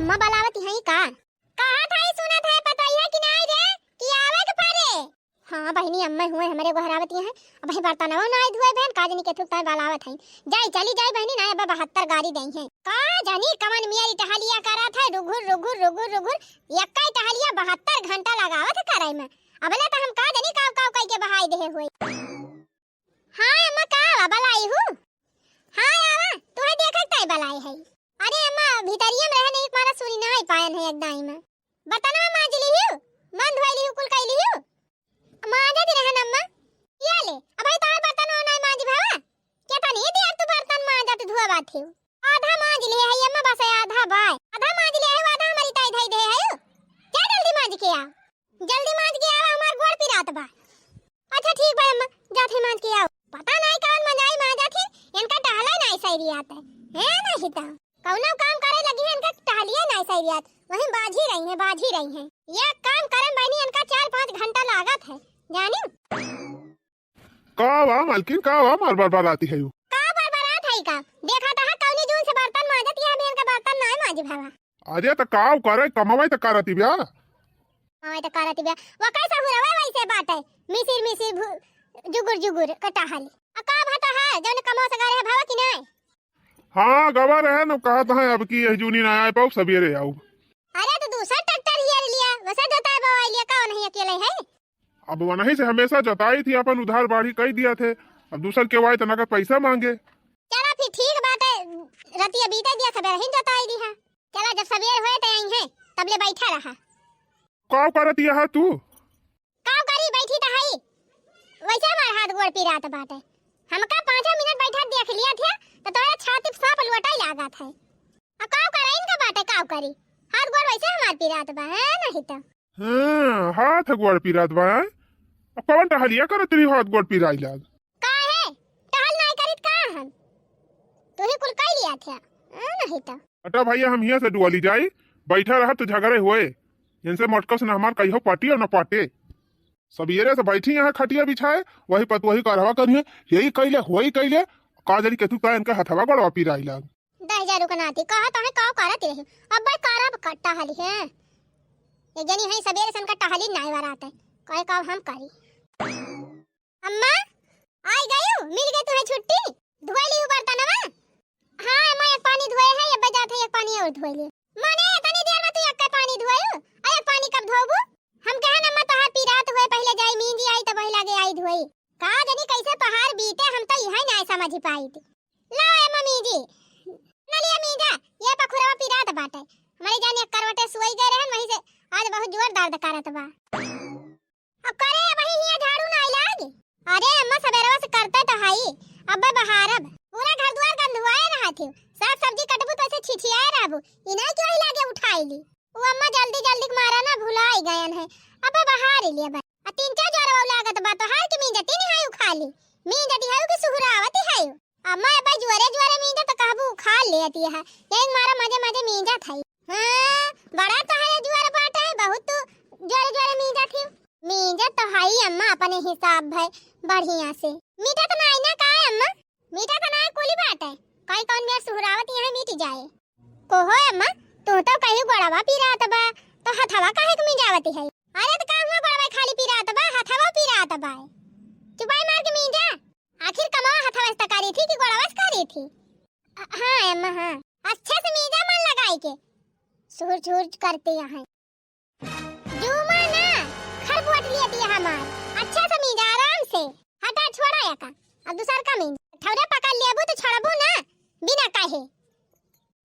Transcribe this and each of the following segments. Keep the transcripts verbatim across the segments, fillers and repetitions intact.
अम्मा बलावत हई का? कहत हई सुनत है पतोहिया कि नाई रे, कि आवे के परे? हाँ बहिनी, अम्मा हुए हमरे गोहरावत हैं। अबहीं बर्तनवा नाई धोए बहन, का जनी केथुक ताई बलावत हई। जाई, चली जाई बहिनी, नाई अब्बा बहत्तर गारी देइहैं। का जनी कवन मेरी टहलिया करत है, रुघुर, रुघुर, रुघुर, रुघुर। यक्का टहलिया बहत्तर घंटा लगावत है करे में। अबले त हम का जनी काव काव कई के बहाई देहे हुए। हाँ अम्मा, का आवा, बलाई हूँ? हाँ आवा, तुहे देखत ताई बलाई है। अरे अम्मा, भीतरिया में रहे नहीं, एक मारा सुनी ना आई पायन है एक दाई में। बर्तनवा मांज लिहियो, मन धोई लिहियो, कुल कई लिहियो। मांजत रहन अम्मा। ये ले, अबहीं तोहर बर्तनवा नाई मांज भावा। केतनी देर तू बर्तन मांजत धोवत हियो? आधा मांज लिहे है अम्मा, बस आधा बाय। आधा मांज लिहे है, आधा हमारी ताई धई दे है। जा जल्दी मांज के आ। जल्दी मांज के आवा, हमार गोड़ पिरात बा। अच्छा ठीक बा अम्मा, जात ही मांज के आओ। पता नाई कवन मंजाई मांजत ही, इनका टहले नाई सही रियात है। है नहीं त कौनो काम करे लगी है, इनका टहलिए नाई सही रियात। वहीं बाझी रही है, बाझी रही है। ये काम करे में बहिनी इनका चार पाँच घंटा लागत है, जानी। का बा मालकिन, का बा मार बरबराती है यू? का बरबरात है का? देखा त है कौनी जून से बर्तन मांजत ही, अभी इनका बर्तन नाई मांज भावा। अरे त काव करे, कमावे त करती ब्या। कमावे त करती ब्या। वो कैसा हुरवे वैसे बाटे। मिसिर मिसिर भु-, जुगुर जुगुर कटाहल। आ का भाता है, जौन कमाओ से गारे है भावा कि नाय? हाँ, गवा रहे न, कहत है अब की यही जूनी ना आए पाऊ, सबेरे आऊ। अरे त दूसर ट्रैक्टर हियर लिया, वैसे जोताए बवाए लिया, का नहीं अकेले है? अब वनही से हमेशा जताई थी, अपन उधार बाढ़ी कई दिया थे। अब दूसर के वाई त नगद पैसा मांगे। चला फिर ठीक बाटे, रतिया बीते दिया, सबेरे ही जताई दी है। चला जब सबेर होए त आई है, तब ले बैठा रहा। का करत यह तू? का करी, बैठी त हई। वैसे हमार हाथ गोड़ पिरात बाटे। हमका पाँचों मिनट बैठा देख लिया थे, त तोरा छाती पे सांप लोटाई लागत है। अब का करे इनका बाटे, का करी? हाथ गोड़ वैसे हमार पिरात बा, है नहीं त। हाँ, हाथ गोड़ पिरात बा, हैं? अब कौन टहलिया करत रही, हाथ गोड़ पिराई लाग? काहे? टहल नाई करित का हम? तू ही कुल कई लिया थे, हाँ, नहीं तो। अटा भैया, हम हियां से डुअली जाई, बैठा रह तू झगड़े हुए। इनसे मोटको से ना हमार कहियो पाटी और ना पाटे। सबेरे से बैठी यहाँ खटिया बिछाए, वही पत वही करवा करिए, यही कैले, वही कैले, का जरी केतु का इनका हथवा गोड़वा पिराई लाग। दहिजरू के नाती, कहा तो है, का करत रही? अब भाई करब का टहली है? एक जनी है सबेरे से इनका टहली नाई वरात है, कहे का हम करी। अम्मा, आई गयू? मिल गई तुम्हें छुट्टी? धोए ली बर्तनवा? हाँ अम्मा, एक पानी धोए है, अब जात है एक पानी और धोए ली। माने इतनी देर में तू एक पानी धोयू, और एक पानी कब धोबू? हम कहे न अम्मा तोहार पीरात हुए, पहले जाई मींजी आई तब वही लागे आई धोई। का जनी कैसे तोहार बीते, हम तो यही ना समझ पाई थी। ला ए मम्मी जी, ना लिया मींजा, ये पखुरवा पिरात बाटे। हमारे जाने एक करवटे सोई गए रहन, वहीं से आज बहुत जोर दर्द करत बा। अब करे, अब वही हिया झाड़ू ना लागी। अरे अम्मा, सबेरवा से करते तो हई, अब्बे बहारब। पूरा घर दुआर गंधुआए रहा थी, साग सब्जी कटबू तो ऐसे छिछियाए रहबू, इनाई के वही लागे उठाई ली। वो अम्मा जल्दी जल्दी के मारा ना भुलाई गयन है, अब्बे बहार ही लिया बा। आ तीन चार जोर वो लागत बा, तो हार के मींजती नहीं है उखाली, मींजती है कि सुहरावती है। अम्मा, ए भाई, जुआरे जुआरे मींजा त कहबू उखाड़ लेती है। यही मारा मजे मजे मींजा थाई। हाँ, बड़ा तोहरे जुआर बाटे, बहुत तू जुआरे जुआरे मींजा थी। मींजा तो हई अम्मा, अपने हिसाब भई बढ़िया से। मीठा तो नाई ना का है अम्मा? मीठा तो नाई, कुली बाटे। कई कौन मेर सुहरावत यहाँ मीठ जाए। कोहो अम्मा, तू तो कहीं गोड़वा पिरात बा, तो हथवा काहे के मींजावती है? अरे त का हुआ, गोड़वा खाली पिरात बा, हथवा पिरात बा। चुपाई मार के मींजा। आखिर कमवा हथवा से करी थी कि गोड़वा से करी थी? अ, हाँ अम्मा, हाँ। अच्छे से मींजा मन लगाई के। सुहुर छुहुर करते यहाँ। जूमा ना, खरबुअट लियत ये हमार। अच्छे से मींजा, आराम से। हटा, छोड़ा या का। अब दूसर का मींजा। ठौरे पकड़ लेबू तो छोड़बू ना, बिना कहे।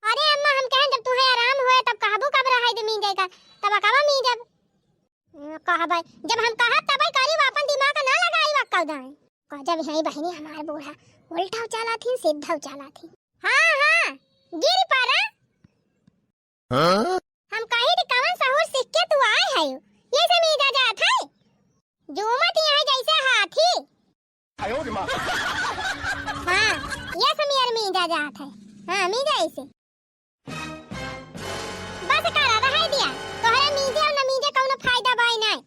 अरे अम्मा, हम कहें जब तुहे आराम होए तब कहबू कब रहाई दे मींजे का, तब अकबा मींजब। कहबै, जब हम कहब तबै करी, वो अपन दिमाग ना लगाई वक्कल दाई। गजब है बहिनी हमार बूढ़ा, उल्टा उचाला थी, सीधा उचाला थी। हाँ, हाँ, गिर पड़ा। हाँ? हम कही थी कवन सहूर सीख के तू आए है, ये से मीजा जात है। जूमत यहाँ जैसे हाथी। आयो रे माँ। हाँ, ये से मेर मीजा जात है। हाँ, मीजा ऐसे। बस करा, रहाई दिया। तोहरे मीजे और न मीजे कौनो फायदा बाई नाय।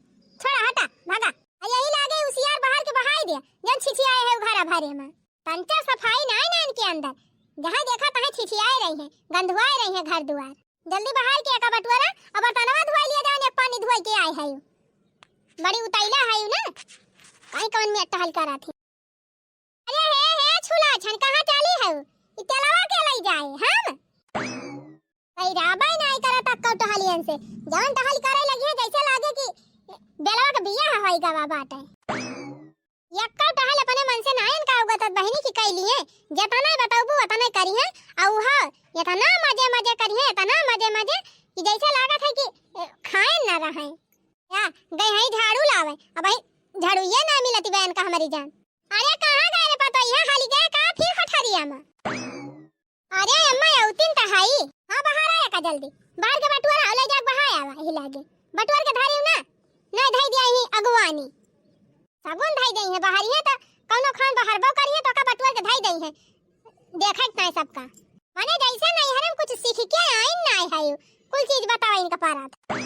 छोड़ा, हटा, भागा। आ यही लागे उसियार बाहर के बहाई दिया, जन छिछियाए है उ घरा भरे में। तंचा सफाई नाय ना इनके अंदर। जहाँ देखा तहाँ छिछियाए रही हैं, गंधुआए रही हैं घर दुआर। जल्दी बहार के एका बटुअरा, अब बर्तनवा धोई लिया, जवन एक पानी धोई के आए है। बड़ी उताइला है ना, काई कवन में टहल करा थी। अरे हे, हे, छुला छन, कहाँ चाली है? ई तेलवा के लई जाए, हम? भाई राबाई नाई करत अक्का टहलियन से, जवन टहल करे लगी है, जैसे लागे कि बेलवा के बियाह होई गवा बाटे। यक्का टहल अपने मन से नायन का उगतत बहिनी की कई लिए, जतना बताऊबू उतना करी है, अउ उहा इतना मजे मजे करी है, इतना मजे मजे कि जैसे लागत है कि, ए, खाए ना रहे। या, गए हैं झाड़ू लावे, अब भाई झाड़ू ये ना मिलती बहन का हमारी जान। अरे कहाँ गए रे पतोहिया, हाली गए का फिर कोठरिया में? अरे अम्मा, अउतिन त हाई। हाँ, बहार आया का जल्दी। बहार के बटुअर आओ, ले जाके बहाय आवा, यही लागे। बटुअर के धरी ना, नहीं धई दिया ही अगुवानी। सगुन धई दई है, बहारी है त कौनो खान बहारबो करी है तो का बटुअर के धई दई है। देखत नाय सबका। माने जैसे नहीं हरम कुछ सीख के आइन नाय है, कुल चीज बतावा इनका पारा था।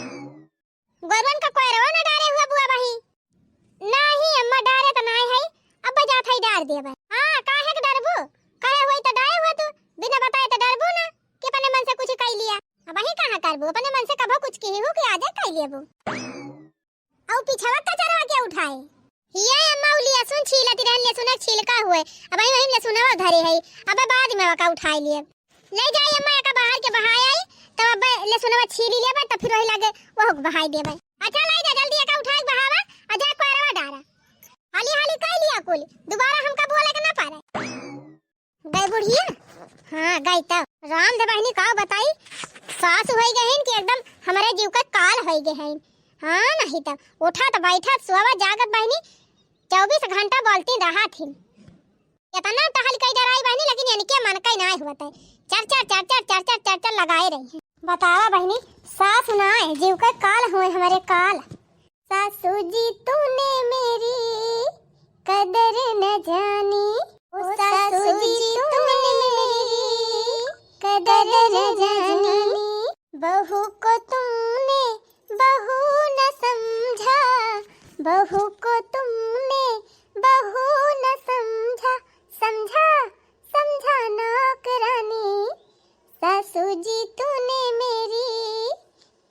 गोरवन का कोयरवा न डारे हुआ बुआ बही। नाही अम्मा, डारे त नाही है, अब जात है डार देबे। हाँ, काहे के डरबू? कहे हुई त डारे हुआ तू, बिना बताए त डरबू ना कि अपने मन से कुछ कई लिया। अब वही कहाँ करबू, अपने मन से कभो कुछ किही हूँ कि आजे कई लेबू। अउ पिछवा कचरवा के उठाए? हिया अम्मा, उ लहसुन छीलत रहन, लहसुन के छिलका हुए, अब वही वही लहसुनवा धरे है, अब बाद में वका उठाए लिए। ले जाई अम्मा, एका बहार के बहाय आई, तब अब लहसुनवा छीली लेबे, तब फिर वही लागे वहू के बहाय देबे। अच्छा, ले जा जल्दी, एका उठाए के बहावा, आ जा कोयरवा डारा। हाली हाली कई लिया कुल, दोबारा हमका बोले के ना पारे। गई बुढ़िया? हाँ, गई तब। राम दे बहिनी का बताई, सास होई गई कि एकदम हमारे जीव का काल होई गए हैं। हाँ, नहीं तब उठत बैठत सोवत जागत बहिनी चउबीस घंटा बोलती रहा थी। इतना टहल कई डराई बहिनी, लेकिन इनके मन कई नाय हुआ था। चर चर, चर चर, चर चर, चर चर लगाए रही है। बतावा बहिनी, सास नाय, जीव के काल हुए हमारे काल। सासू जी तूने मेरी कदर न जानी, ओ सासू जी तूने मेरी कदर न जानी। बहू को तुमने बहू न समझा, बहू को तुमने बहू न समझा, समझा, समझा नौकरानी। सासू जी तूने मेरी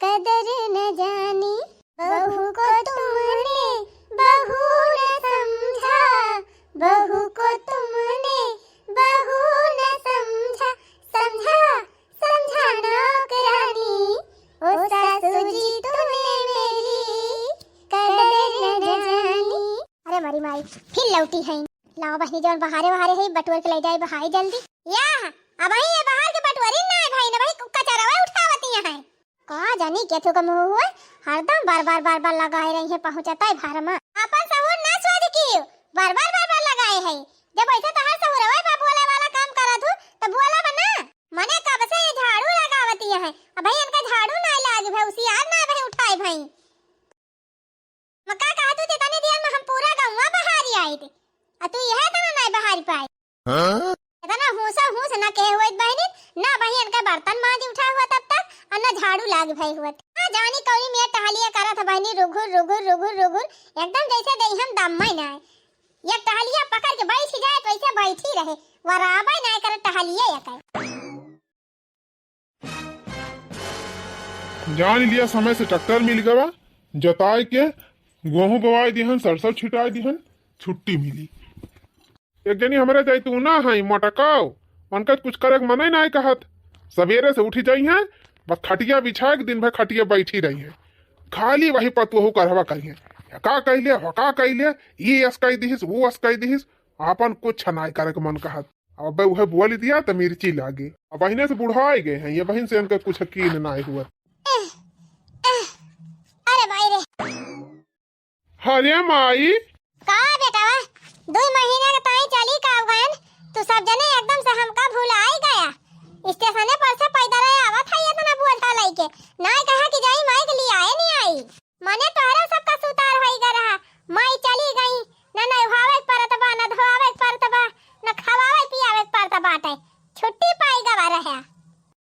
कदर न जानी, बहू को तुमने बहू न समझा, बहू को तुमने बहू न समझा, समझा, समझा नौकरानी। ओ सासू जी तूने मेरी कदर न जानी। अरे मरी माई, फिर लौटी है। लाओ बहिनी, जौन बहारे बहारे है, बटुअर के ले जाए बहाई जल्दी। या, अब ही ये बहार के बटुअरी ना है भाई, ना भाई कचरवा उठावती है। का जानी केथू का मुँह हुए, हरदम बार बार बार बार लगाए रही है, पहुँचता है भर में। अपन सहूर ना सोच की, बार बार बार बार लगाए है। जब ऐसे तहार सहूर हुए बा बोले वाला काम करत हूँ, तो बोला बना। मने कब से ये झाड़ू लगावती है, अब भाई इनका झाड़ू ना लाग भाई, उसियार ना भाई उठाए भाई। मैं का कहत हूँ, जितने दिया में हम पूरा गौवा बहारी आई थी, आ तू यह इतना नहीं बहारी पाई। हाँ? इतना हूसा हूस ना कहे हुए बहनी, ना बहिन का बर्तन मांज उठा हुआ तब तक, और ना झाड़ू लाग भई हुआ। ना जानी कौनी में टहलिया करत है बहनी, रुघुर, रुघुर, रुघुर, रुघुर, एकदम जैसे देही हम दम में ना आए। ये टहलिया पकड़ के बैठ जाए तो ऐसे बैठी रहे, वराबे ना करे टहलिया ये करे। जान लिया, समय से ट्रैक्टर मिल गवा, जोताई के गेहूं बोवाई दिहन, सरसों छिटाई दिहन, छुट्टी मिली। एक जनी हमरे जैतूना है मोटकाओ, उनका कुछ करे के मने नाय कहत। सवेरे से उठी जाई हैं, बस खटिया बिछा के दिन भर खटिया बैठी रही हैं, खाली वही पतोहू करवा करी हैं, का कैले हो, का कैले, ई अस कह दिहिस, वो अस कह दिहिस, आपन कुछ नाय करे के मन कहत। अब उहे बोल दिया त मिर्ची लागे। अब बहिने से बुढ़ाए गए हैं, ये बहिन से इनका कुछ कीन नाय हुआ। अरे माई रे। अरे माई। का बेटवा, दुई महीना के ताई चली का गयन, तू सब जने एकदम से हमका भुलाई गया। स्टेशने पर से पैदल आवत है, इतना बोलता लइके, नाय कहा कि जाई माई के लिए आए नहीं आई। मने तोहरा सबका सुतार होई गा रहा, माई चली गई, न नहवावे के परत बा, न धोवावे के परत बा, न खवावे पियावे के परत बाटे, छुट्टी पाई गवा रहे,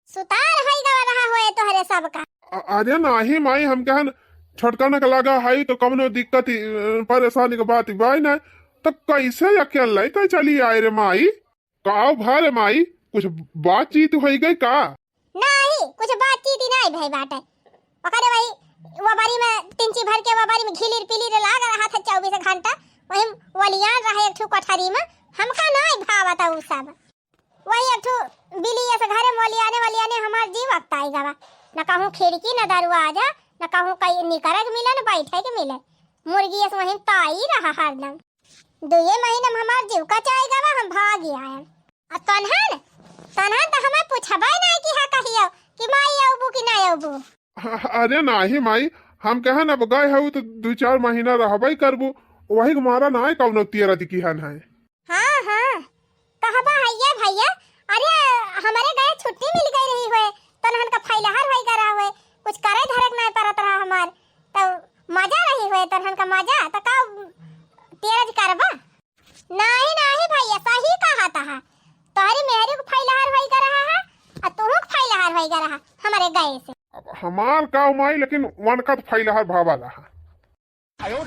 सुतार होई गवा रहा होए तोहरे सबका। अ-, अरे नाही माई, हम कहन छोटका न के लगा हई तो कवनो दिक्कत, अ, परेशानी के बात बाई ना, तो कैसे अकेले कै चली आए रे माई? का भा रे माई, कुछ बातचीत होई गई का? नाही, कुछ बातचीत नाहीं भई बाटे। ओकरे वही वबरी में, तिनची भर के वबरी में घिलिर पिलिर लाग रहा था चउबीस घंटा। वही वलियान रहे एक ठो कोठरी में, हमका नाहीं भावत उ सब। वही एक ठो बिलिया से घरे में वलियाने वलियाने हमार जीव अकताई गवा। न कहूँ खिड़की, न दरवाजा, न कहूँ कहीं निकरे के मिले, न बैठे के मिले। मुर्गी अस वहीं ताई रहा हरदम। दुए महीना में हमार जीव कचाई गवा, हम भागी आयन। आ तनहन, तनहन त हमें पूछबे नाहीं कि हाँ कहियो कि माई अउबू कि नाहीं अउबू। अरे नाहीं माई, हम कहन अब गए हऊ त दुइ चार महीना रहबे करबू, वही के मारा नाहीं कउनो तेरा दिकिहन है। हाँ, हाँ, कहबा हइये भइया, अरे हमरे गए छुट्टी मिल गई रही होए, तनहन का फैलहर होई गा रहा होए, कुछ करे धरे के नाहीं परत रहा हमार, त मजा रही होए तनहन का मजा, त का तेरज करबा? नाहीं, नाहीं भइया, सही कहत हा। तोहरी मेहरी के फैलहर होई गा रहा है, आ तुहू के फैलहर होई गा रहा हमरे गए से। अब हमार का माई, लेकिन वनका त फैलहर भावा रहा। हाँ,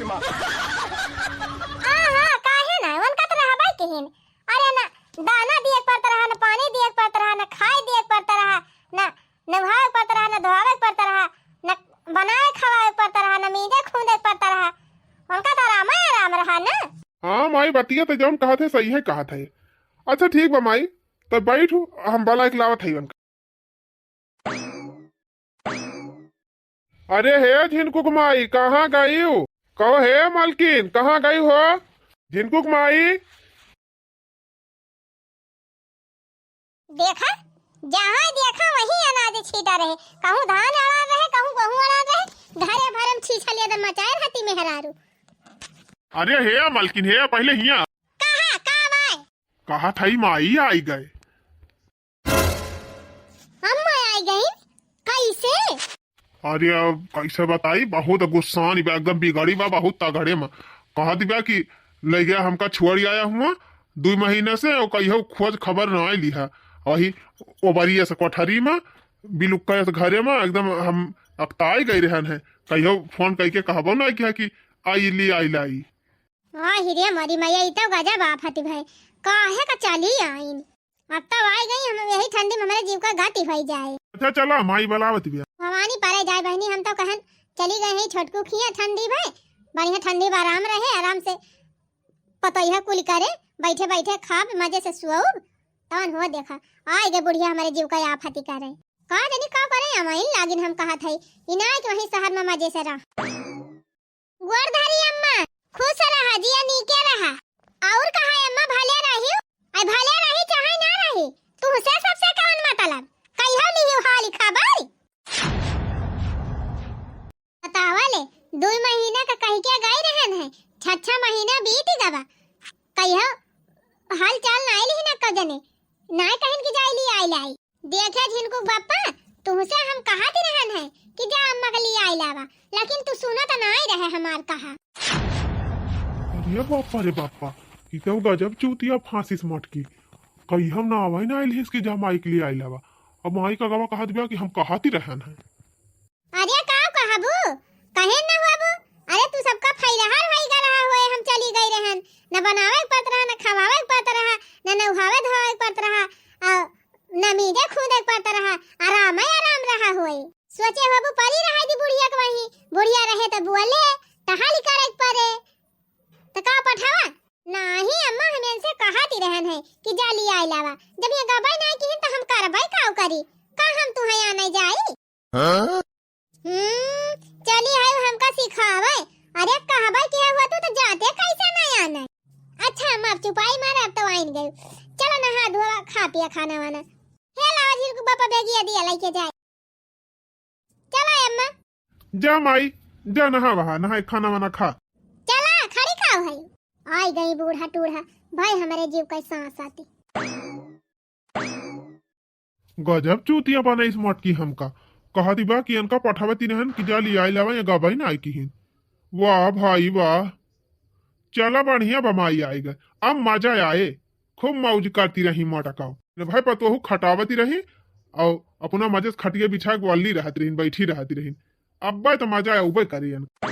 हाँ, काहे ना, वनका त रहबे किहिन। अरे ना, दाना दिए के पड़त रहा, ना पानी दिए के पड़त रहा, ना खाए दिए के पड़त रहा, ना नहावे के पड़त रहा, ना धोआवे के पड़त रहा, ना बनावे खवावे के पड़त रहा, ना मीजे खूंदे के पड़त रहा। वनका त आराम आराम रहा ना। हाँ माई, बतिया त जौन कहत है, सही है कहत है। अच्छा ठीक बा माई, त बैठू, हम बलाइक लावत है वनका। अरे हे झिनकुक माई, कहाँ गई हो? कहो हे मलकिन, कहाँ गई हो? झिनकुक माई। देखा, जहाँ देखा वहीं अनाज छीटा रहे, कहूँ धान अड़ा रहे, कहूँ गेहूँ अड़ा रहे, घरे भरम छीछा लिया दे मचाए रहती मेहरारू। अरे हे मलकिन, हे पहिले हिया। कहा, का बाय? कहा थई माई आई गए। अम्मा आई गई? कैसे? अरे अब कैसे बताई, बहुत गुस्सान बा, एकदम बिगड़ी बा, बहुत तगड़े में। कहत बा कि ले गया हमका छोड़ आया हुआ दुई महीने से, और कहियो खोज खबर ना आइली है। वही ओबरिया से कोठरी में, बिलुक्का से घरे में, एकदम हम अकताई गई रहन है। कहियो फोन करके कहबो ना किया कि आई ली, आई लाई। आहि रे मोरी मैया, ई तो गजब आफत भई, काहे का चली आइन। अब तो आई गई, हम यही ठंडी में हमरे जीव का गति होई जाए। अच्छा चला, माई बुलावत बिया। भवानी परे जाए बहनी, हम तो कहन चली गई है छोटकू खिया ठंडी भई, बढ़िया ठंडी में आराम रहे, आराम से पतोहिया कुल करे, बैठे बैठे खाब, मजे से सुअब, तवन हो देखा, आई गए बुढ़िया हमरे जीव का आफती करे। का जानी का करे, अमाइन लागिन हम कहत हई, इनाय के वहीं शहर में मजे से रह। गोड़ धरी अम्मा, खुश रहा, जिया नीके रहा। और कहा अम्मा, भले रही, आई भले रही चाहे ना रही, तुहसे सबसे कौन मतलब? कहियो लिही हाली खबर। बतावा ले, दुई महीना का कह के गई रहन है, छह छह महीना बीत गवा, कहियो हाल चाल ना लिही ना कजने, ना कहन की जाई ली आई लाई। देखे झिनकू बप्पा, तुहसे हम कहत रहन है कि जा अम्मा के लिए आई लावा, लेकिन तू सुनत नाई रहे हमार कहा। अरे बापा रे बापा, ई तो गजब चूतिया फांसिस मटकी। कहियो ना आवे ना आइल हिस कि जा माई के लिए आई लावा। अब माई का गवा कहत बिया कि हम कहत ही रहन है। अरे का कहबू, कहे न हुआबू। अरे तू सबका फैलहर होई गा रहा होए, हम चली गई रहन, न बनावे के पड़त रहा, न खवावे के पड़त रहा, न नहावे धोवे के पड़त रहा, आ, न मीजे खूंदे के पड़त रहा, आराम ही आराम रहा होए। सोचे हुआबू परी रहे दी बुढ़िया के वहीं, बुढ़िया रहे त बोले, त हाली करे के पड़े, त का पठावा? नाही अम्मा, हम इनसे कहत ही रहन है कि जा लिया लावा, जब ये गबई नाही किहिन त हम करबई काउ करी, का हम तुहे आने जाई? हाँ? हम्म, चली है हमका सिखावे। अरे कहबे के हुआ तू तो जाते कैसे नहीं आने। अच्छा अम्मा, अब चुपाई मारे, अब तो आइन गई। चलो नहा धोवा, खा पिया खाना वाना। हे लावा झिनकू बप्पा बेगिया दिया लेके जाए। चला अम्मा। जा माई, जा नहा वहा, नहाए खाना वाना खा। चला, खड़ी का है? आई गई बूढ़ा टूढ़ा, भाई हमारे जीव का सांस आती। गजब चूतिया बनइस मटकी हमका। कहती बा कि इनका पठावती रहन कि जा लियाई लावा, ये गबई ना आई किहिन। वाह भाई वाह, चला बढ़िया बा माई आई गए, अब मजा आए, खूब मौज करती रही मटकाओ। न भाई पतोहू खटावती रही और अपना मजे से खटिया बिछा के वल्ली रहत रहीन, बैठी रहत रहीन। अब्बे तो मजा आउबे करी इनका।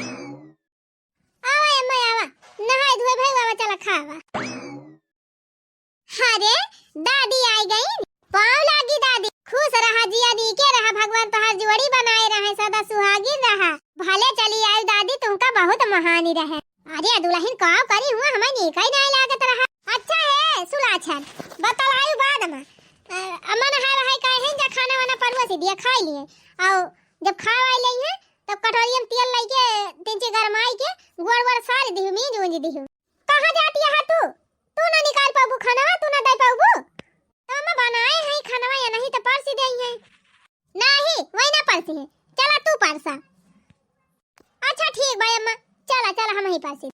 आवा अम्मा आवा, नहाए धोए भई आवा, चला खावा। अरे, दादी आई गई। पाँव लागी दादी, खुश रहा जिया, नीके रहा, भगवान तोहार जोड़ी अम्मा नहाए वहाए का है, जा खाना वाना परोसी दिया, खाई लिए। अउ जब खाए वाए लेइहैं, तब कटोरिया में तेल लइके, तिनची गरमाई के, गोड़ वोड़ सार दिहु, मीज ऊंज दिहु। कहाँ जाती है तू? तू ना निकाल पाबू खाना, तू ना दे पाबू। तो अम्मा बनाए हैं खाना, या नहीं तो परसी देइहैं। नहीं, वही ना परसी है, चला तू परसा। अच्छा ठीक बा अम्मा, चला चला, हमहीं परसी।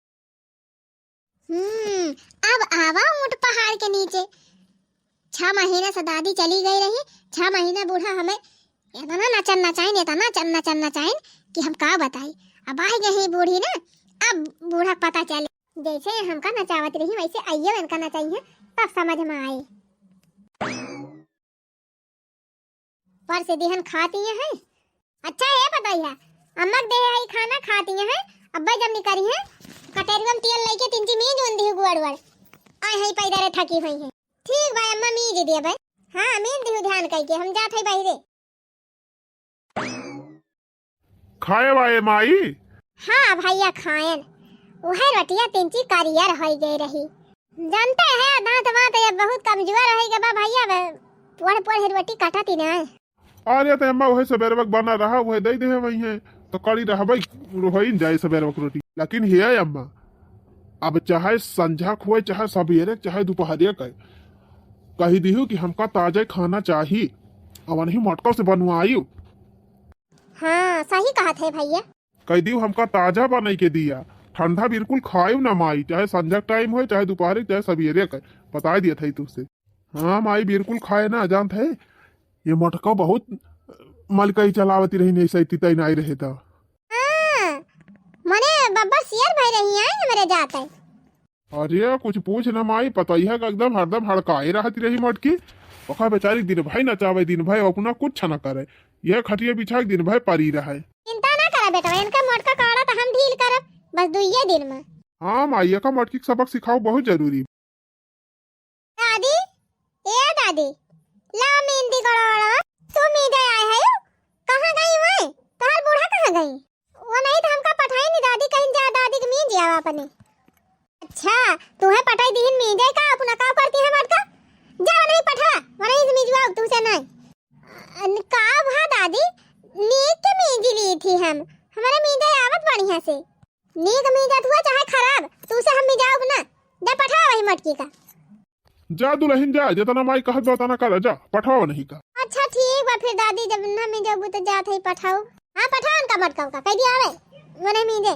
हम्म, अब आवा ऊंट पहाड़ के नीचे। छह महीना से दादी चली गई रही, छह महीना बूढ़ा हमें इतना नचन नचाइन, इतना चन नचन नचाइन कि हम का बताई। अब आई गई बूढ़ी ना, अब बूढ़ा क पता चले। जैसे हमका नचावत रही वैसे आइयो इनका नचाइहैं, तब समझ में आए। परसी दिहन खाती हैं। अच्छा हे पतोहिया, अम्मा क देहे हई खाना खाती हैं। अब्बे जब निकरिहैं, कटेरुआ में तेल लइके तिनची मीज ऊंज दिहु गोड़ वोड़। आए हई पैदरे थकी हुई हैं। ठीक बा अम्मा, मीज दिया भाई। हाँ, मीज दिहु ध्यान कइके, हम जात हई बहिरे। खाए वाए माई? हाँ भइया खाएन। उहै रोटिया तिनची करियर होइ गई रही। जानते हैं, दांत वांत अब बहुत कमजोर होइ गए बा भइया, अब पोड़ पोड़ रोटी कटती ना। अरे त अम्मा उहै सबेरवा क बना रहा, उहै दइ देहे वही है, तो कड़ी रहबे, होइ न जाए सबेरवा क रोटी। लेकिन हे अम्मा, अब चाहे संझा क होए, चाहे सबेरे क, चाहे दुपहरिया क, कहि दिहु कि हमका ताजे खाना चाही, अवनही मटका से बनवाइउ। हाँ, सही कहत है भइया। कहि दिहु हमका ताजा बनइ के दिया, ठंडा बिल्कुल खाइउ ना माई, चाहे संझा क टाइम होए, चाहे दुपहरे क, चाहे सबेरे क, बताइ दियत है तुसे। हाँ माई, बिल्कुल खाए ना, जानत है, ये मटका बहुत मलकई चलावती रही, नहीं सही तितई नाई रहे तो। हाँ, मने बब्बर सियर भई रही हैं हमरे जात है। अरे कुछ पूछ ना माई, पतोहिया क एकदम हरदम हड़काए रहती रही मटकी। ओका बेचारी दिन भई नचावे, दिन भई अपना कुछ ना करे, यह खटिया बिछा के दिन भई परी रहे। चिंता ना करा बेटवा, इनका मटका काड़ा त हम ढील करब, बस दुइये दिन में। हाँ माई, एका मटकी क सबक सिखाओ बहुत जरूरी। दादी, ए दादी, ला मेहंदी गड़वा, तू मीजे आए है, कहाँ गई हुए? तोहार बूढ़ा कहाँ गई? वो नहीं तो हमका पठाई नहीं दादी, कहीं जा दादी के मीज आवा अपने। अच्छा, तुहे पठाई दिहिन मीजे का, अपना का करती है मटका? जा वो नहीं पठवा, वो नहीं मीजवा, तू से नहीं। अन का भा दादी, नीक के मीज ली थी हम, हमारे मीजे आवत बढ़िया से। नीक मीजत हुआ चाहे खराब, तू से हम मिजाउब ना। जा पठावा वही मटकी का। जा दुलहिन जा, जेतना माई कहत बा ओतना कर, जा पठावा नहीं का। अच्छा ठीक बा फिर दादी, जब ना मिजाउबू तो जात है पठाउब। हाँ पठावा उनका मटका का, कह दिया आवे, वो नहीं मीजे।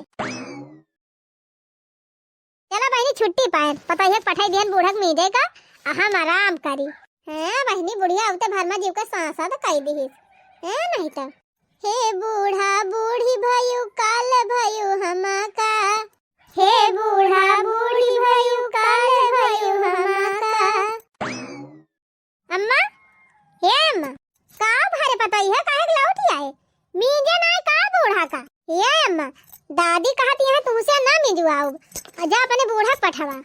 चला बहिनी छुट्टी पाए, पतोहिया क पठाई दिहन बूढ़ा क मीजे का, आ हम आराम करी। हैं बहिनी बुढ़िया उते भर में जीव के सांसद कई दिहिस। हैं नहीं तो। हे बूढ़ा बूढ़ी भयू काल भयू हमा का। हे बूढ़ा बूढ़ी भयू काल भयू हमा का। अम्मा, हे अम्मा, का भरे पतोहिया काहे के लौटी आए? मीजे नाई का बूढ़ा का? हे अम्मा, दादी कहती है तुमसे ना मिजवाउब, आ जा अपने बूढ़ा क पठवा।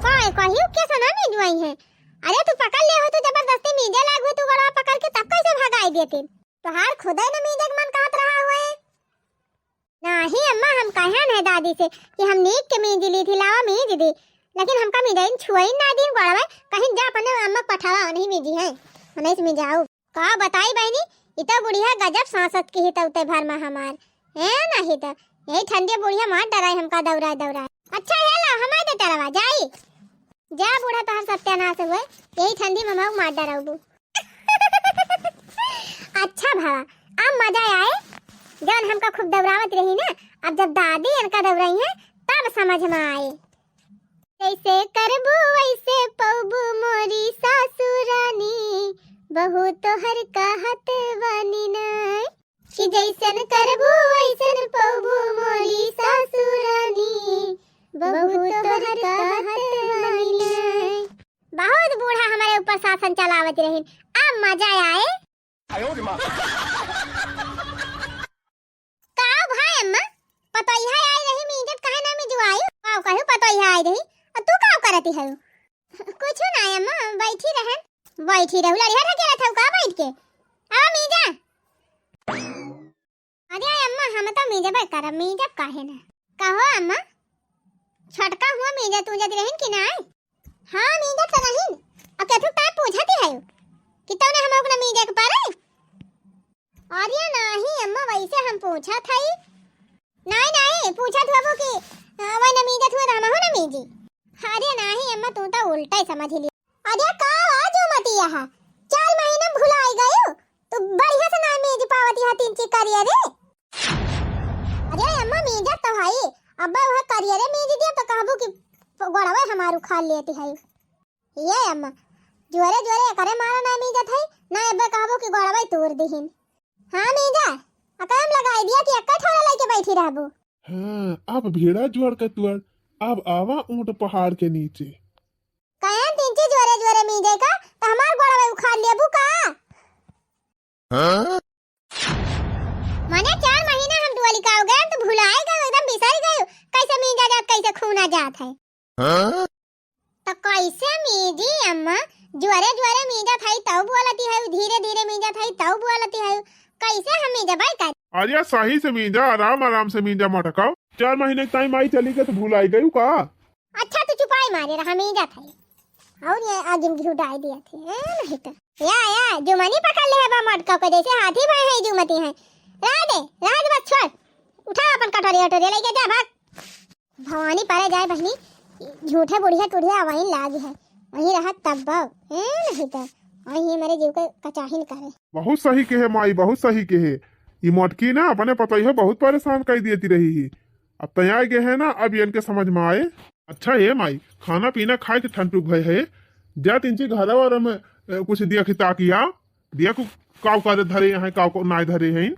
काय कहियो के से ना मिजवाई है? अरे तू पकड़ ले हो, तू जबरदस्ती मीजे लाग हो, तू गड़वा पकड़ के तब कैसे भगाई देते? तोहार खुदे न मीजे के मन कहत रहा हुए। नाही अम्मा, हम कहन है दादी से कि हम नीक के मीज ली थी, लावा मीज दी, लेकिन हमका मिजाइन छुआइन ना दिन गोड़वा, कहीं जा अपने अम्मा क पठावा, नहीं मीजी है, नहीं से मिजाऊ। का बताई बहिनी, इ तो बुढ़िया गजब सांसत की ही तौते भर में हमार। ए नहीं तो, यही ठंडे बुढ़िया मार डराई हमका दौड़ाए दौड़ाए। अच्छा हे ला, हमारे दे तरवा जाई। जा बूढ़ा तोहर सत्यानाश हुए, यही ठंडी में मऊ मार डराउबू। अच्छा भवा, अब मजा आए, जौन हमका खूब दौड़ावत रही ना, अब जब दादी इनका दौड़ाई है, तब समझ में आए। जैसे करबू वैसे पौबू मोरी सासुरानी, बहू तोहर कहत बानी ना। कि जैसन करबू वैसन पौबू मोरी सासुरानी, बहू तोहर कहत मानी नाय। बहुत बूढ़ा हमारे ऊपर शासन चलावत रहिन, अब मजा आए। का भाई अम्मा, पतोहिया आई रही मीजत काहे ना मिजवाई? का कहू पतोहिया आई रही, और तू का करती है? कुछ ना अम्मा, बैठी रहन। बैठी रहू, लड़िया ढकेलत हऊ का बैठ के? आवा मीजा। अरे अम्मा, हम तो मीजबे करब, मीजब काहे ना? कहो अम्मा, छोटका हुआ मीजत उजत रहिन कि नाय? हाँ, मीजत तो रहिन। अब केथू टाइम हम पूछत हई। नाहीं, नाहीं, पूछत हबू कि, अ, वही न मीजत हुआ त हमहू न मीजी। अरे नाहीं अम्मा, तू त उल्टा ही समझ ली। अरे का आजू मती यहाँ, चार महीना भुलाई गयो, तू बढ़िया से ना मीज पावत यहाँ तीन ची करिया रे। अरे अम्मा, मीजत तो हई, अब वह करिया रे मीज दिया तो कहबू कि गोड़वा हमार उखाड़ लेती है। ये अम्मा, जोरे जोरे एकरे मारा ना मीजत है, ना एबे कहबो कि गोड़वा तोड़ दिहिन। हाँ मीजा, अकरम लगाई दिया कि एक्का ठौरा लेके बैठी रहबो। हाँ, अब भेड़ा जुआर का तुअर, अब आवा ऊंट पहाड़ के नीचे। कहेन तिनची जोरे जोरे मीजे का, तो हमार गोड़वा उखाड़ लेबू का? हाँ? माने चार महीना हम डुअली का हो गए, तो भुलाए गए, एकदम बिसर गए, कैसे मीजा जात, कैसे खूना जात है। हाँ? तो कैसे मीजी अम्मा, जुआरे जुआरे मीजत हई तौ बोलती है, धीरे धीरे मीजत हई तौ बोलती है, कैसे हम मीजबै का? अरे सही से मीजा, आराम आराम से मीजा मटकाओ। चार महीने के टाइम आई चली गई तो भुलाई गई का? अच्छा तू चुपाई मारे रहा, मीजत हई। और ये आगे में घी डाल दिया थे, ए, नहीं तो। या, या, जुमनी पकड़ ले है बा मटका को, जैसे हाथी भाई है जुमती है। रह दे, रह दे बस छोड़। उठा अपन कटोरी वटोरी लेके जा, भाग। भवानी परे जाए बहिनी, झूठे बुढ़िया टुढ़िया अवाइन लाग है, वहीं रहत तब बाव, ए नहीं तो, वहीं मेरे जीव के कचाहिन करे। बहुत सही कहे माई, बहुत सही कहे। ई मटकी ना अपने पतोहिया बहुत परेशान कर दिए रही ही। अब तैयार गए है ना, अब इनके समझ में आए। अच्छा हे माई, खाना पीना खाए के ठंडुक भय है, जा तिनची घरा और में, ए, कुछ दिया खिता किया, दिया को काव का धरे हैं, काव को नाय धरे हैं।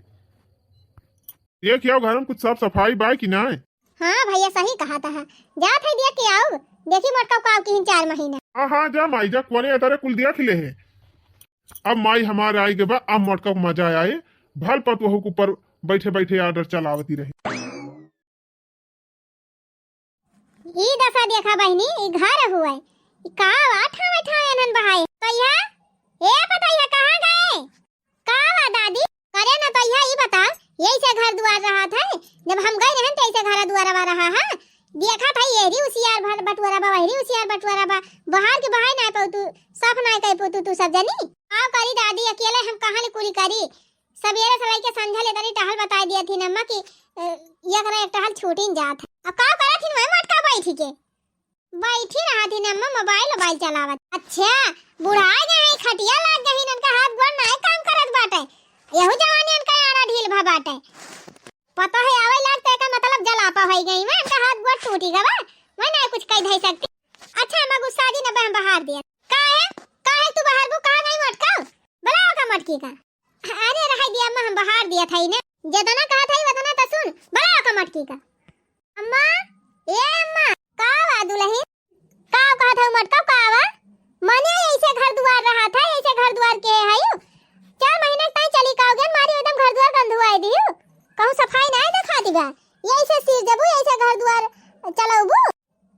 देख आओ घर में कुछ साफ सफाई बा कि नाय? हाँ भैया, सही कहा था। जात है देख के आओ, देखी मोटका काव की चार महीना। हाँ, हाँ, जा माई जा, कोने अतरे कुल देख ले है। अब माई हमारे आई के बा, अब मोटका को मजा आए, भल पतवहू के ऊपर बैठे बैठे order चलावती रही। ई दशा देखा बहिनी, ई घर हुए, ई का बा ठावे ठावे अनन बहाए। पतैया, ए पतैया, कहाँ गए? का बा दादी? करे न तो यह ई बता, यही से घर दुआर रहा था, जब हम गए रहन तैसे घर दुआर रहा है। देखा था यही उसियार भर बटुआरा बा, वही उसियार बटुआरा बा, बाहर के बहाए ना पाऊ तू, साफ ना कह पाऊ तू, तू सब जनी। का करी दादी, अकेले हम कहाँ ले कुली करी? सबेरे से लइके संझा ले तनी टहल बताई दिया थी अम्मा कि, अ, एक ना एक टहल छूटिन जात है। अब का करत थी मैं मटका बैठी के? बैठी रहा थी अम्मा, mobile, mobile चलावत। अच्छा, बुढ़ा गए हैं, खटिया लाग गई, इनका हाथ गोड़ नाय काम करत बाटे। यहू जवानी इनका यारा ढील भा बाटे। पता है आवे लाग तो एकर मतलब जलापा होई गई, मैं इनका हाथ गोड़ टूटी गवा, मैं ना कुछ कह धई सकती। अच्छा अम्मा गुस्सा दी ना, हम बहार दिया। काहे? काहे तू बहार बू, कहाँ गई मटका? बुलाओ का मटकी का। अरे रहाई दिया अम्मा, हम बहार दिया था इन्हें। जितना कहा था वतना तो सुन, बुलाओ का मटकी का। अम्मा, ए अम्मा, का बा दुलहिन? का कहा था मटका, का बा? मने ऐसे घर दुआर रहा था, ऐसे घर दुआर के है यू? चार महीना ताई चली का हो गया, मारी एकदम घर दुआर गंधुआई दियो। कहूँ सफाई ना देखा दिबा। यही से सिर जबू, यही से घर दुआर चलौबू।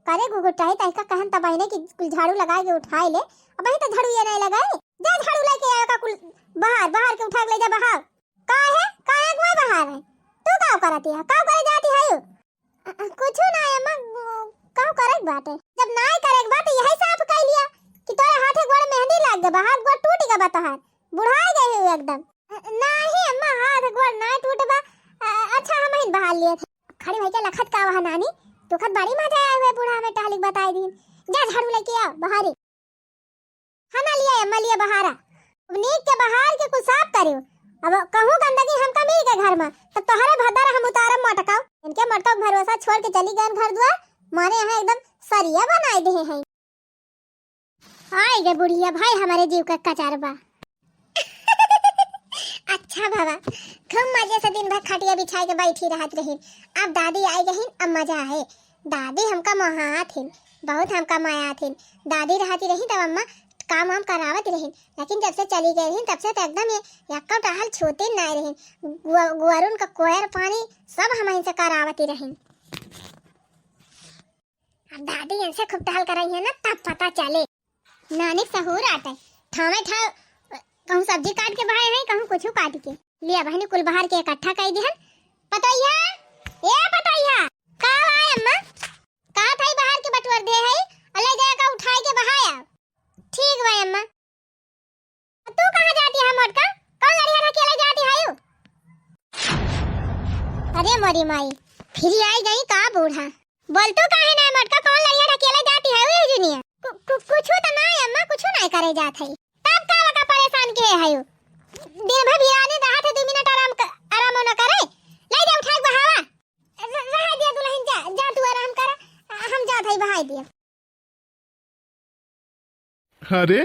करे घुघुटाई, तहिका कहन त बहिने कि कुल झाड़ू लगाए के उठाए ले। अब वही तो झाड़ू ये नहीं लगाए। जा झाड़ू लेके आवे का कुल बाहर, बाहर के उठा के ले जा बाहर। का है? का है, कोई बाहर है? तू का करती है? का करे जाती है यू? अ, अ, कुछू ना अम्मा, का करे के बाटे? जब ना करे के बाटे, यही साफ कर लिया कि तोरे हाथे गोड़ मेहंदी लाग गए, बाहर गोड़ टूट गए बा तोहार, बुढ़ाए गए हो एकदम। अ, नाही अम्मा, हाथ गोड़ ना टूट बा। अ, अच्छा, हम ही बहार लिए थे। खड़ी भाई के लखत का वहा नानी, तोखत बड़ी मजा आए हुए बूढ़ा में टहलिक बताई दीन। जा झाड़ू लेके आओ बहारी। हाँ ना लिया अम्मा, लिया बहारा। अब नीक के बहार के कुछ साफ करियो। अब कहूँ गंदगी हमका मिल के घर में, तो तोहरे भदर हम उतारब मटकाओ। इनके मटकाओ भरोसा छोड़ के चली गए घर दुआर, माने यहाँ एकदम सरिया बनाए दे हैं। आए गे बुढ़िया भाई, हमारे जीव का कचार बा। अच्छा बाबा, खूब मजे से दिन भर खटिया बिछाए के बैठी रहत रही। अब दादी आई गईन, अब मजा आए। दादी हमका मोहात हिन, बहुत हमका मायात हिन। दादी रहती रही तब अम्मा काम वाम करावत रही, लेकिन जब से चली गई रही तब से तो एकदम ये यक्का टहल छूते ना रही। गुआ-, गुआरुन का कोयर पानी सब हम से करावती रही। अब दादी इनसे खूब टहल कराई है ना, तब पता चले। नानिक सहूर आटे, ठावे ठाव, कहूँ सब्जी काट के बहाए हैं, कहूँ कुछ काट के। लिया बहनी कुल बहार के इकट्ठा कर दिहन। पतोहिया, ए पतोहिया, का आए अम्मा? कहा था बहार के बटुअर दे है, अल्लाह जाए का उठाए के बहाया। ठीक बा अम्मा। तू कहाँ जाती है मोटका? कौन लड़िया ढकेले जाती है यू? मोरी माई, फिर आई गई का बूढ़ा? बोल तू काहे ना मटका, कौन लड़िया ढकेले जाती है ओए जुनिया? कु-, कु-, कुछु तो ना अम्मा, कुछु ना करे जात है। तब का बका परेशान के है? दिन भर बिराने रहत है, दो मिनट आराम क-, आराम न करे। ले जा उठा के बहावा। र-, रह दिया दुल्हन, जा, जा तू आराम कर, हम जात है बहाई दिया। अरे,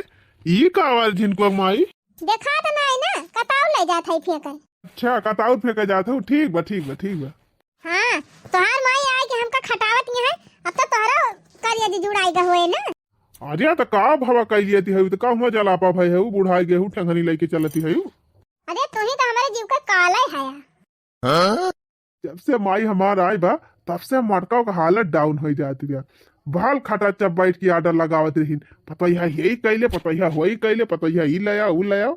ई का आवाज झिनकुआ माई? देखा तो नाई ना, कताऊ ले जात है फेंके। अच्छा, कताऊ फेंके जात हो, ठीक बा, ठीक बा, ठीक बा। हाँ, तोहार माई आए के हमका खटावत ही है, अब तो तोहरा करिया जी जुड़ाई गा होए ना। अरे, तो का भवा कह लिया थी, तो का हुआ जलापा भाई है, वो बुढ़ाई गए, वो ठंगनी लेके चलती है। अरे, तू ही तो हमारे जीव का काला है। हाँ? जब से माई हमार आई बा, तब से मटका के हालत down हो जाती बा। भाल खटा चप बैठ के order लगावत रहीन, पतोहिया यही कैले, पतोहिया वही कैले, पतोहिया ई ले आओ, ऊ ले आओ।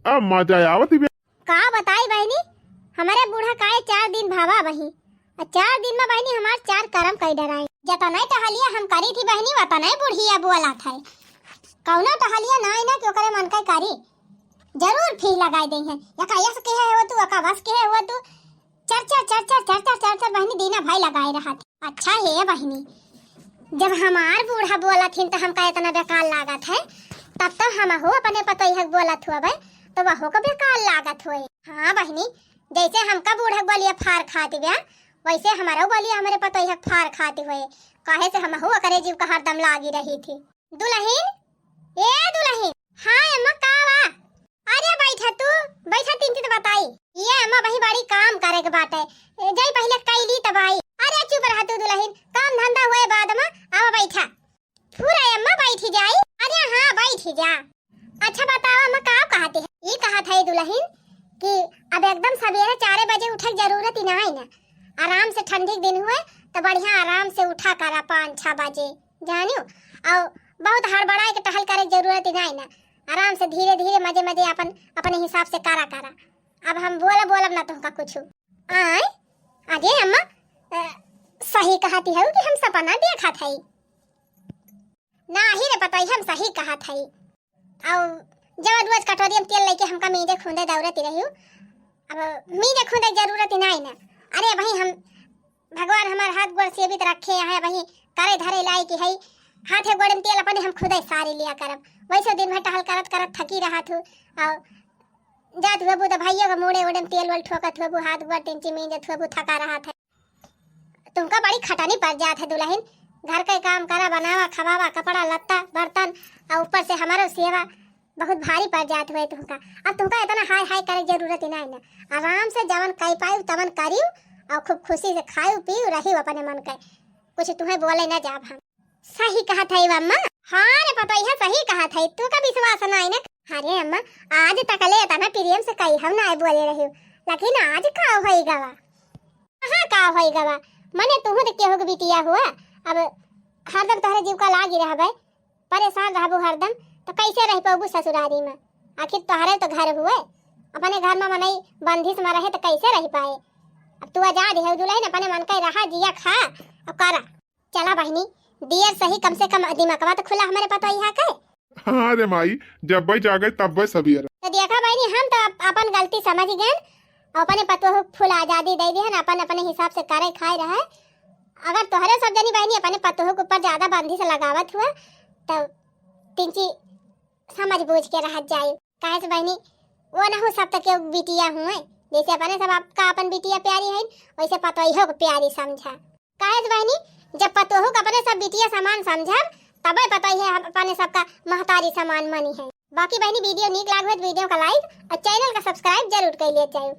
अब मजा आवत बा। का बताई बहिनी, हमारे बूढ़ा काहे चार दिन भावा बही, आ चार दिन में बहिनी हमार चार करम कई डराई। जतने टहलिया हम करी थी बहिनी, वतने बुढ़िया बोला था। कौनो टहलिया ना आई ना कि ओकरे मन के करी, जरूर फीह लगाई देइहैं। एका यस के है हो तू, एका वस के है हो तू। चर चर चर चर चर चर चर चर बहिनी दीना भाई लगाए रहत। अच्छा हे बहिनी, जब हमार बूढ़ा बोलत हिन त हमका इतना बेकार लागत है, तब तो हमहू अपने पतोहिया के बोलत हुअबै, तो वहू को बेकार लागत होए। हाँ बहिनी, जैसे हमका बूढ़ा के बोलिया फार खाती ब्या, वैसे हमारो बोलिया हमरे पतोहिया के फार खाती होए, काहे से हमहू ओकरे जीव का हरदम लागी रही थी। दुलहिन, ए दुलहिन। हाँ अम्मा, का बा? अरे बैठा तू, बैठा, तीन चीज बताई। ये अम्मा वही बड़ी काम करे के बाटे, ए, जाई पहिले कैली तब आई। अरे चुप रहा तू दुलहिन, काम धंधा हुए बाद में, आवा बैठा। पूरा अम्मा बैठी जाई। अरे हाँ बैठी जा। अच्छा बतावा अम्मा, का कहते है? ये कहत है दुलहिन कि अब एकदम सवेरे चारे बजे उठे के जरूरत ही ना है ना, आराम से ठंडी के दिन हुए तो बढ़िया आराम से उठा करा पाँच छः बजे, जानियो, और बहुत हड़बड़ाए के टहल करे के जरूरत ही ना है ना। आराम से धीरे धीरे मजे मजे अपन, अपने हिसाब से करा करा। अब हम बोलब बोलब ना तुमका कुछ। आय, अरे अम्मा, अ, सही कहती है कि हम सपना देखत है। नाही रे पतोही, हम सही कहत है। और जब रोज कटोरी में तेल लेके हमका मींजे खूंदे दौड़ती रही, अब मींजे खूंदे जरूरत ही नहीं ना। अरे भाई हम भगवान हमार हाथ गोड़ सेवित रखे हैं, वही करे धरे लायक है, हाथे गोड़े में तेल अपने हम खुदे सारे लिया करब। वैसे दिन भर टहल करत करत थकी रहत हूँ, और जात हुए बू तो भाइयों के मूड़े ओड़े में तेल वेल ठोकत हुए बू, हाथ गोड़ टिंची मींजत हुए बू, थका रहत है। तुमका बड़ी खटनी पड़ जात है दुलहिन, घर के काम करा, बनावा, खवावा, कपड़ा लत्ता, बर्तन, और ऊपर से हमारो सेवा, बहुत भारी पड़ जात हुए तुमका। अब तुमका इतना हाय हाय करे जरूरत ही नहीं ना। आराम से जवन कई पाई तवन करियो और खूब खुशी से खाइयो पियो रहियो अपने मन के। कुछ तुम्हें बोले ना जाब हम। सही कहत है अम्मा। हाँ रे पतोहिया, सही कहत है। तू का विश्वास नहीं ना? अरे अम्मा, आज तक ले इतना प्रेम से कई हम ना बोले रहियो, लेकिन आज का होई गवा? कहाँ का होई गवा? मने तुहू तो केहू के बिटिया हुआ, अब हरदम तोहरे जीव का लागी रहबे। परेशान रहबू हरदम, तो कैसे रह पउबू ससुरारी में? आखिर तोहरे तो घर हुए, अपने घर में मनई बंदिश में रहे तो कैसे रह पाए? अब तू आजाद है दुलहिन, अपने मन के रहा, जिया, खा और करा। चला बहिनी, दियर सही, कम से कम दिमागवा तो खुला हमरे पतोहिया के। हाँ रे माई, जब भाई जागे तब भाई सबियर। तो देखा बहिनी, हम तो अप-, अपन गलती समझ गए, अपने पतोह के full आजादी दे दिहन, अपन अपने हिसाब से करे खाए रहे। अगर तोहरे सब जनी बहिनी अपने पतोह के ऊपर ज्यादा बंदिश लगावत हुआ, तो तिनची समझ बूझ के रहत जाई। काहे से बहिनी, वो ना हो सब तक के बिटिया हुए, जैसे अपने सब आपका अपन बिटिया प्यारी है, वैसे पतोहियो को प्यारी समझा। काहे से बहिनी, जब पतोह को अपने सब बिटिया समान समझब, तबे पतोहिया हम अपने सबका महतारी समान मनी है। बाकी बहिनी, video नीक लाग हो तो video का like और channel का subscribe जरूर कर लिया जाए।